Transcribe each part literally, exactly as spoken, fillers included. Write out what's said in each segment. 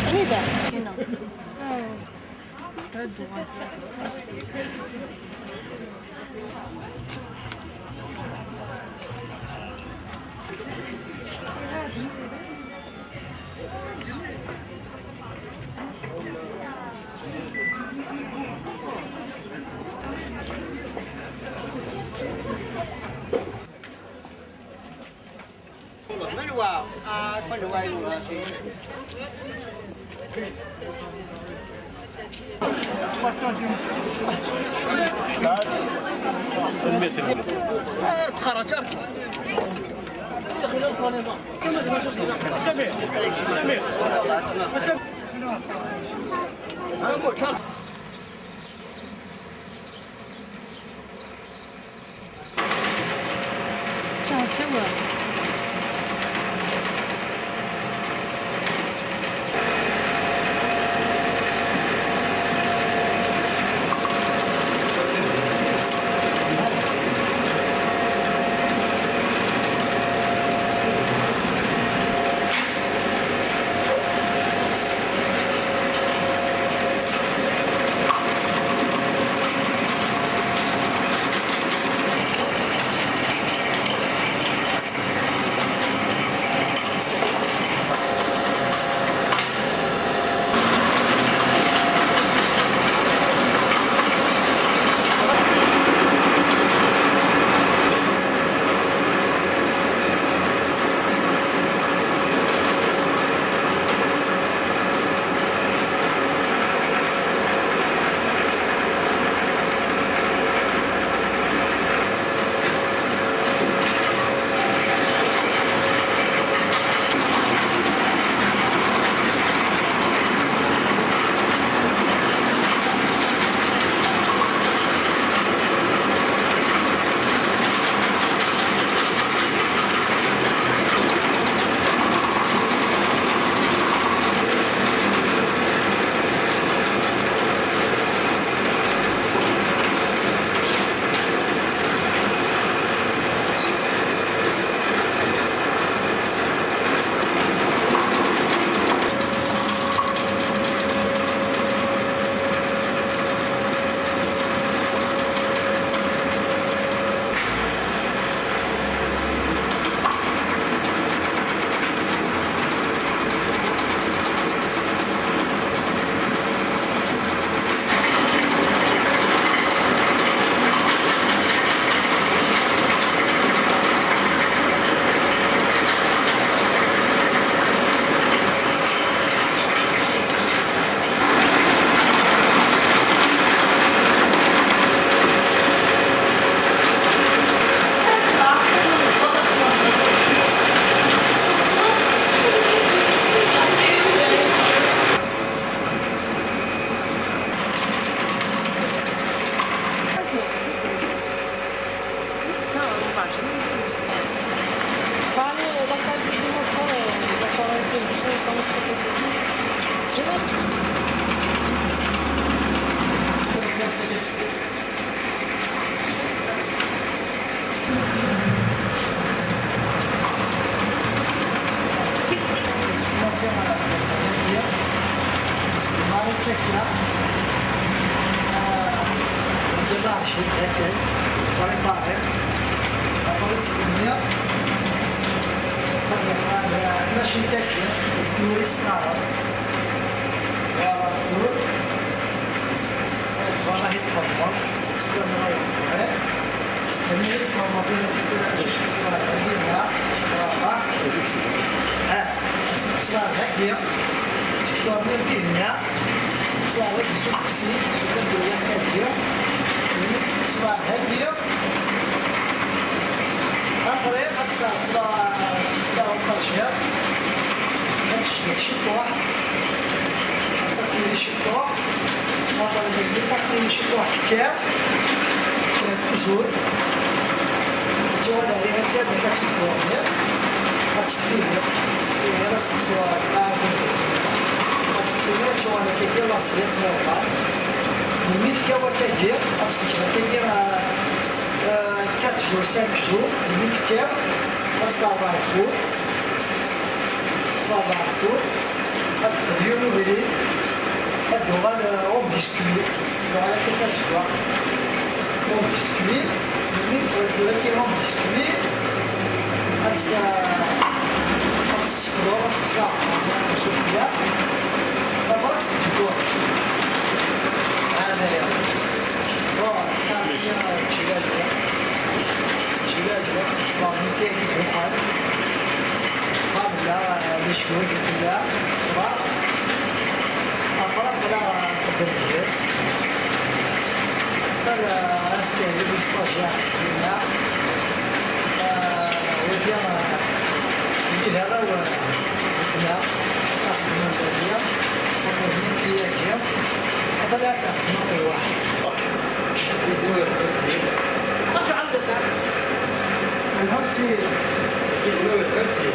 Anida? تخرج. سمير، سمير. Ttakla. Dima ɛecrin dakal. Préparé. Afris-nni. Ad nefɣ ar tmacint-agi. Turi s qqaren. Voilà, dur. Ad tebɣa ad yi-txedmeḍ. Teskemmeḍ ayen tebɣiḍ. Imi tfehmeḍ imi tt-id-tura s ccetwa dagi, neɣ ccetwa ṛebɛa. Ttesmeɣ dagi, tteckuṛ-nni n tinna, ttesmeɣ dagi s uqsi, s ukandu yakagi, imi ttesmeɣ dagi, après ad tesɛeṣleḍ sufella uṭajiṛ, ad tecbeḥ ciṭuḥ, ad taqli ciṭuḥ, après dagi taqli ciṭuḥ tekker, toujours. Tuɣal ɛli ad tt-, ad tt-id-tuɣal. Ad tt-tfili. S tfili ara s-teqṣuḍ ɣer lqaɛa. Ad tt-tfili, ad tuɣal akkagi lasiyat normal. Melmi tekka wakagi, ad tt-teǧǧeḍ akkagi, euh, euh, quatre jours, cinq jours. Melmi tekka, ad tt-terreḍ ɣer lfur. Ṣṣlaba ɣef wul, ad d-teqḍi yiwen ubrid, ad d-uɣal, euh, en biscuit, yuɣal akka d tazeggaɣt. En biscuit, melmi tebɣiḍ tura kra en biscuit, ad tt-, ad tt-tessefḍeḍ, ad tt-tesleḍ sufella, d'abord ad tt-tdewwiḍ. Hada ya. Bon, isem-ik? Ǧilal. Ǧilal, la vérité, il est Qbel, euh, les joueurs de filla, خلاص. Après, là, قدم الجهاز. Après, euh, استعمل les stagiaires هنا. Euh, ويبيان، euh, يبي هذا هو هنا. أخذ من البلدية. أخذ من تياكيا. هذا لا تأخذ من واحد. Bismillah, merci. Merci. Bismillah, merci.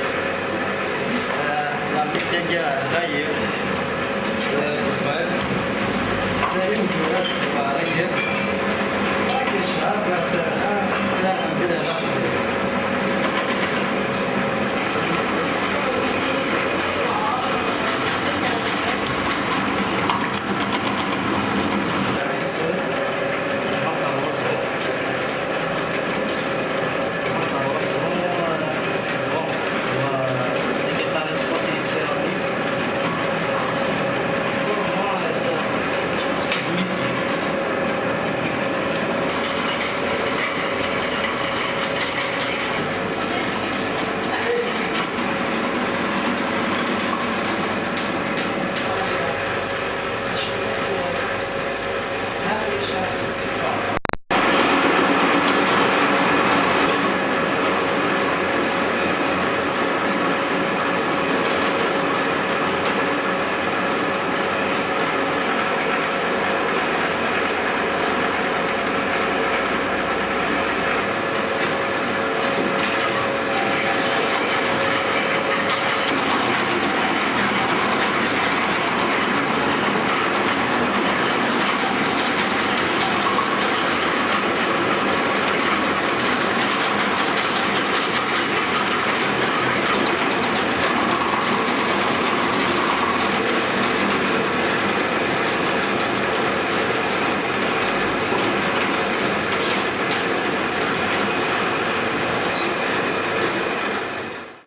آه، نعطيك تاكيا داير. آه، بالبال. سليم زواج مبارك. راك شهر بس، آه. لا، الحمد لله.